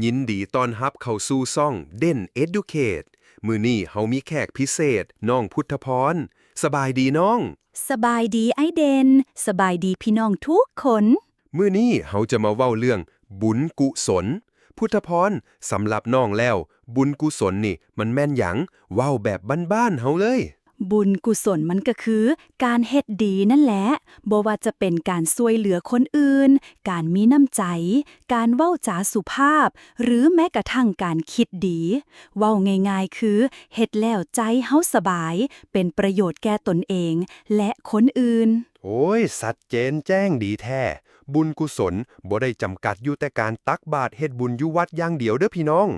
ຍິນດີຕ້ອນຮັບເຂົ້າສູ່ຊ່ອງ Dent Educate. ມື້ນີ້ເຮົາມີແຂກພິເສດ, ນ້ອງພຸດທະພອນ. ສະບາຍດີນ້ອງ. ສະບາຍດີອ້າຍເດນ, ສະບາຍດີພີ່ນ້ອງທຸກຄົນ. ມື້ນີ້ເຮົາຈະມາເວົ້າເລື່ອງບຸນກຸສົນ. ພຸດທະພອນ, ສຳລັບນ້ອງແລ້ວ, ບຸນກຸສົນນີ້ມັນແມ່ນຫຍັງ? ເວົ້າແບບບ້ານໆເຮົາເລີຍ. ບຸນກຸສົນມັນກໍຄືການເຮັດດີນັ້ນແຫຼະ, ບໍ່ວ່າຈະເປັນການຊ່ວຍເຫຼືອຄົນອື່ນ, ການມີນ້ຳໃຈ, ການເວົ້າຈາສຸພາບ ຫຼື ແມ້ກະທັ້ງການຄິດດີ. ເວົ້າງ່າຍໆຄື ເຮັດແລ້ວໃຈເຮົາສະບາຍ, ເປັນປະໂຫຍດແກ່ຕົນເອງ ແລະ ຄົນອື່ນ. ໂອ້ຍ, ຊັດເຈນແຈ້ງດີແທ້. ບຸນກຸສົນບໍ່ໄດ້ຈຳກັດຢູ່ແຕ່ການຕັກບາດເຮັດບຸນຢູ່ວັດຢ່າງດຽວເດີ້ພີ່ນ້ອງ.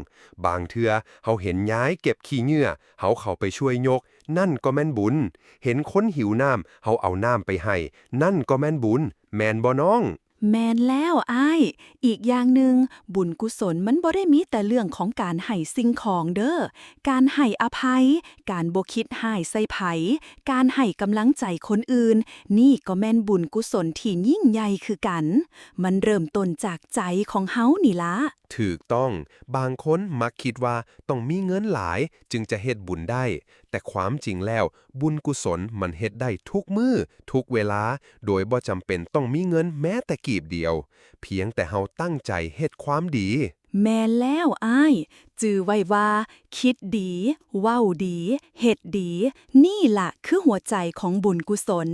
ບາງເທື່ອເຮົາເຫັນຍາຍເກັບຂີ້ເຫຍື້ອ, ເຮົາເຂົ້າໄປຊ່ວຍຍົກ, ນັ້ນກໍແມ່ນບຸນ. ເຫັນຄົນຫິວນ້ຳ, ເຮົາເອົານ້ຳໄປໃຫ້, ນັ້ນກໍແມ່ນບຸນ, ແມ່ນບໍ່ນ້ອງ? ແມ່ນແລ້ວອ້າຍ. ອີກຢ່າງໜຶ່ງ, ບຸນກຸສົນມັນບໍ່ໄດ້ມີແຕ່ເລື່ອງຂອງການໃຫ້ສິ່ງຂອງເດີ້. ການໃຫ້ອະໄພ, ການບໍ່ຄິດຮ້າຍໃສ່ໃຜ, ການໃຫ້ກຳລັງໃຈຄົນອື່ນ, ນີ້ກໍແມ່ນບຸນກຸສົນທີ່ຍິ່ງໃຫຍ່ຄືກັນ. ມັນເລີ່ມຕົ້ນຈາກໃຈຂອງເຮົານີ້ລະ. ຖືກຕ້ອງ. ບາງຄົນມັກຄິດວ່າຕ້ອງມີເງິນຫຼາຍຈຶ່ງຈະເຮັດບຸນໄດ້, ແຕ່ຄວາມຈິງແລ້ວ ບຸນກຸສົນມັນເຮັດໄດ້ທຸກມື້, ທຸກເວລາ, ໂດຍບໍ່ຈຳເປັນຕ້ອງມີເງິນແມ້ແຕ່ກີບດຽວ, ພຽງແຕ່ເຮົາຕັ້ງໃຈເຮັດຄວາມດີ. ແມ່ນແລ້ວອ້າຍ. ຈື່ໄວ້ວ່າ ຄິດດີ, ເວົ້າດີ, ເຮັດດີ, ນີ້ລະຄືຫົວໃຈຂອງບຸນກຸສົນ.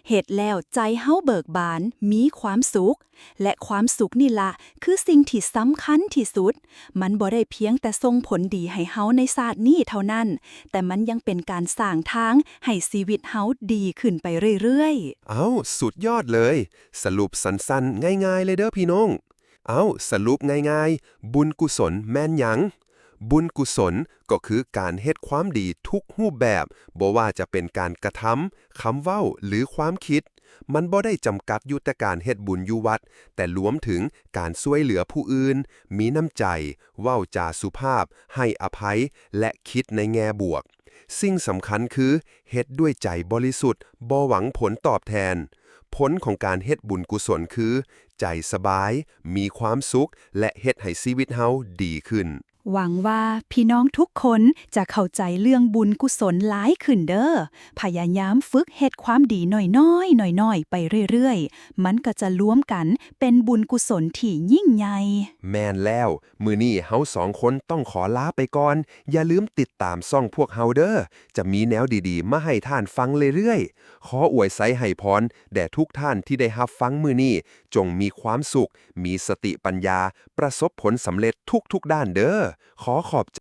ເຮັດແລ້ວໃຈເຮົາເບີກບານ, ມີຄວາມສຸກ. ແລະ ຄວາມສຸກນີ້ລະຄືສິ່ງທີ່ສຳຄັນທີ່ສຸດ. ມັນບໍ່ໄດ້ພຽງແຕ່ສົ່ງຜົນດີໃຫ້ເຮົາໃນຊາດນີ້ເທົ່ານັ້ນ, ແຕ່ມັນຍັງເປັນການສ້າງທາງໃຫ້ຊີວິດເຮົາດີຂຶ້ນໄປເລື້ອຍໆ. ເອົ້າ, ສຸດຍອດເລີຍ. ສະຫຼຸບສັ້ນໆ ງ່າຍໆເລີຍເດີ້ພີ່ນ້ອງ. ເອົ້າ, ສະຫຼຸບງ່າຍໆ, ບຸນກຸສົນແມ່ນຫຍັງ? ບຸນກຸສົນກໍຄືການເຮັດຄວາມດີທຸກຮູບແບບ, ບໍ່ວ່າຈະເປັນການກະທຳ, ຄຳເວົ້າ ຫຼື ຄວາມຄິດ. ມັນບໍ່ໄດ້ຈຳກັດຢູ່ແຕ່ການເຮັດບຸນຢູ່ວັດ, ແຕ່ລວມເຖິງການຊ່ວຍເຫຼືອຜູ້ອື່ນ, ມີນ້ຳໃຈ, ເວົ້າຈາສຸພາບ, ໃຫ້ອະໄພ ແລະ ຄິດໃນແງ່ບວກ. ສິ່ງສຳຄັນຄື ເຮັດດ້ວຍໃຈບໍລິສຸດ, ບໍ່ຫວັງຜົນຕອບແທນ. ຜົນຂອງການເຮັດບຸນກຸສົນຄື ໃຈສະບາຍ, ມີຄວາມສຸກ ແລະ ເຮັດໃຫ້ຊີວິດເຮົາດີຂຶ້ນ. ຫວັງວ່າພີ່ນ້ອງທຸກຄົນຈະເຂົ້າໃຈເລື່ອງບຸນກຸສົນຫຼາຍຂຶ້ນເດີ້. ພະຍາຍາມຝຶກເຮັດຄວາມດີນ້ອຍໆ ນ້ອຍໆ ໄປເລື້ອຍໆ, ມັນກໍຈະລວມກັນເປັນບຸນກຸສົນທີ່ຍິ່ງໃຫຍ່. ແມ່ນແລ້ວ, ມື້ນີ້ເຮົາສອງຄົນຕ້ອງຂໍລາໄປກ່ອນ. ຢ່າລືມຕິດຕາມຊ່ອງພວກເຮົາເດີ້. ຈະມີແນວດີໆມາໃຫ້ທ່ານຟັງເລື້ອຍໆ. ຂໍອວຍໄຊໃຫ້ພອນແດ່ທຸກທ່ານທີ່ໄດ້ຮັບຟັງມື້ນີ້. ຈົ່ງມີຄວາມສຸກ, ມີສະຕິປັນຍາ, ປະສົບຜົນສຳເລັດທຸກໆດ້ານເດີ້. ຂໍຂອບໃຈ.